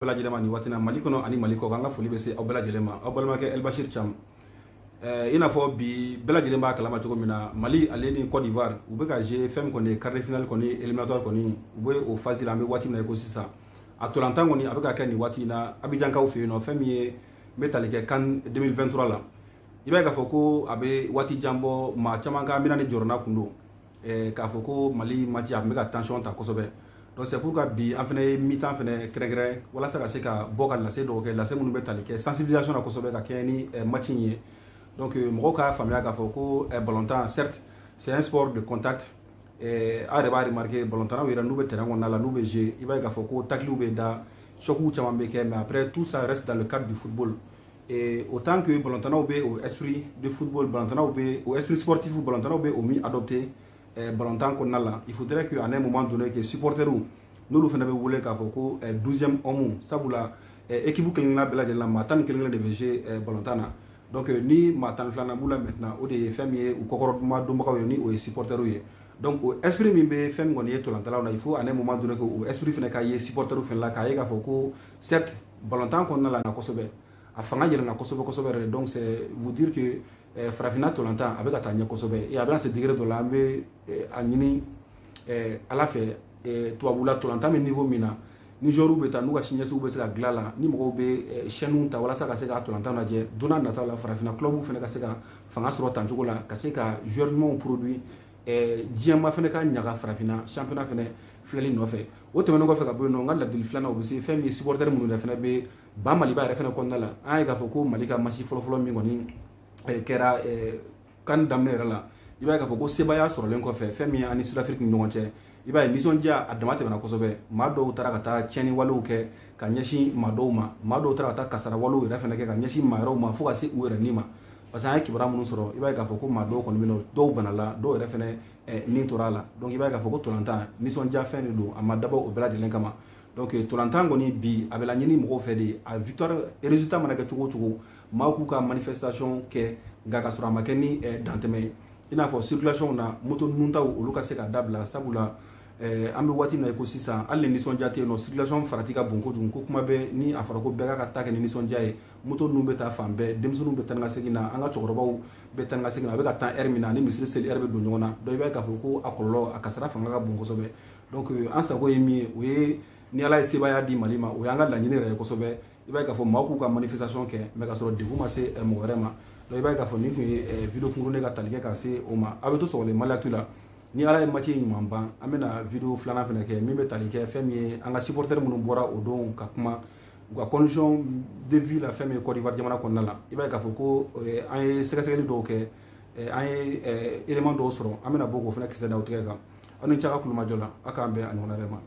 Bɛɛ lajɛlen ma nin waati na, Mali kɔnɔ ani Mali kɔ, an ka foli bɛ se aw bɛɛ lajɛlen ma. Aw balimakɛ Elbashir Cham. I n'a fɔ bi bɛɛ lajɛlen b'a kalama cogo min na, Mali ale ni Côte d'Ivoire, u bɛ ka jouer fɛn min kɔni ye quart de finale kɔni éliminatoire kɔni, u bɛ o phase la. An bɛ waati min na i ko sisan, a tolantan kɔni a bɛ ka kɛ nin waati in na Abidjankaw fɛ yen nɔ. Fɛn min ye n bɛ tali kɛ CAN 2023 la, i b'a ye k'a fɔ ko a bɛ waati jan bɔ, maa caman ka mina ni jɔrɔna kun don k'a fɔ ko Mali match a tun bɛ ka tension ta kosɛbɛ. Donc c'est pourquoi bi an fana ye mi-temps fana kɛrɛnkɛrɛn walasa ka se ka bɔ ka lase dɔw kɛ, lase minnu bɛ tali kɛ sensibilisation na kosɛbɛ ka kɛɲɛ ni match in ye. Donc mɔgɔw k'a faamuya k'a fɔ ko ballontan, certes c'est un sport de contact. A yɛrɛ b'a remarquer, ballontannaw yɛrɛ n'u bɛ terrain kɔnɔna la, n'u bɛ jouer, i b'a ye k'a fɔ ko tacle bɛ da, choc caman bɛ kɛ, mais après tout ça reste dans le cadre du football. Et autant que ballontannaw bɛ o esprit de football, ballontannaw bɛ o esprit sportif, ballontannaw bɛ o min adopté ballontan kɔnɔna la, il faudrait que à un moment donné que supporters n'olu fana bɛ wele k'a fɔ ko 12e homme, sabula équipe kelen kelenna bɛɛ lajɛlen na, maa 11 kelen de bɛ jouer ballontan na. Donc ni maa 12nan b'u la maintenant, o de ye fɛn min ye u kɔkɔrɔma donbagaw ye, ni o ye supporters ye. Donc o esprit min bɛ fɛn min kɔni ye tolantalaw na, il faut à un moment donné que o esprit fana ka ye supporters fana la, k'a ye k'a fɔ ko certes ballontan kɔnɔna la kosɛbɛ, a fanga yɛlɛnna kosɛbɛ kosɛbɛ yɛrɛ. Donc c'est vous dire que farafinna tolantan a bɛ ka taa ɲɛ kosɛbɛ et a bɛna se degré dɔ la, an bɛ a ɲini Ala fɛ, tubabula tolantan bɛ niveau min na, ni joueurs bɛ taa n'u ka siniɲɛsigiw bɛ se ka dilan la, ni mɔgɔw bɛ chaîne ta walasa ka se ka tolantan lajɛ, don n'a nataw la farafinna club fana ka se ka fanga sɔrɔ tancogo la, ka se ka joueur ɲumanw produit, diɲɛma fana ka ɲaga farafinna championnat fana filɛli nɔfɛ. O tɛmɛnen kɔfɛ ka bɔ yen nɔ, n ka ladili filanan, o bɛ se fɛn min ye supporter minnu yɛrɛ fana bɛ ba Maliba yɛrɛ fana kɔnɔna la. An ye k'a fɔ ko Mali ka match fɔlɔfɔlɔ min kɔni kɛra CAN daminɛ yɛrɛ la, i b'a ye k'a fɔ ko sebaaya sɔrɔlen kɔfɛ, fɛn min ye ani Sud-Afrique ni ɲɔgɔn cɛ, i b'a ye nisɔndiya a dama tɛmɛna kosɛbɛ. Maa dɔw taara ka taa tiɲɛni walew kɛ ka ɲɛsin maa dɔw ma, maa dɔw taara ka taa kasara walew yɛrɛ fana kɛ ka ɲɛsin maa wɛrɛw ma, fo ka se u yɛrɛ ni ma, parce que an ye kibaruya minnu sɔrɔ, i b'a ye k'a fɔ ko maa dɔw kɔni bɛ yen, dɔw banala, dɔw yɛrɛ fana ni tora a la. Donc i b'a ye k'a fɔ ko tolantan nisɔndiya fɛn de don, a ma dabɔ o bɛɛ lajɛlen kama. Donc tolantan kɔni bi a bɛ laɲini mɔgɔw fɛ de, a victoire résultat mana kɛ cogo o cogo, maaw k'u ka manifestation kɛ, nka ka sɔrɔ a ma kɛ ni dantɛmɛ ye, i n'a fɔ circulation na, moto ninnu taw olu ka se ka dabila, sabula an bɛ waati min na i ko sisan, hali ni nisɔndiya tɛ yen nɔ, circulation farati ka bon kojugu. Ko kuma bɛɛ ni a fɔra ko bɛɛ k'a ka ta kɛ ni nisɔndiya ye, moto ninnu bɛ taa fan bɛɛ, denmisɛnninw bɛ taa ni ka segin na, an ka cɛkɔrɔbaw bɛ taa ni ka segin na, a bɛ ka taa heure min na ani misiri seli heure bɛ don ɲɔgɔn na. Donc i b'a ye k'a fɔ ko a kɔlɔlɔ, a kasara fanga ka bon kosɛbɛ. Donc an sago ye min ye, o ye ni Ala ye sebaaya di Mali ma, o y'an ka laɲini yɛrɛ ye kosɛbɛ. I b'a ye k'a fɔ maaw k'u ka manifestation kɛ, mais ka sɔrɔ degun ma se mɔgɔ wɛrɛ ma. Donc i b'a ye k'a fɔ nin tun ye vidéo kunkurunin ka tali kɛ ka se o ma. A bɛ to sɔgɔlen Mali Actu la. Ni Ala ye match ɲuman ban, an bɛna vidéo filanan fana kɛ min bɛ tali kɛ fɛn min ye an ka supporter minnu bɔra o don ka kuma u ka condition de vie la, fɛn min ye Côte d'Ivoire jamana kɔnɔna la. I b'a ye k'a fɔ ko an ye sɛgɛsɛgɛli dɔw kɛ, an ye élément dɔw sɔrɔ, an bɛna bɔ k'o fana kisɛ da aw tigɛ kan. Aw ni ce a ka kulomajɔ la, aw k'an bɛn a ɲɔgɔnna wɛrɛ ma.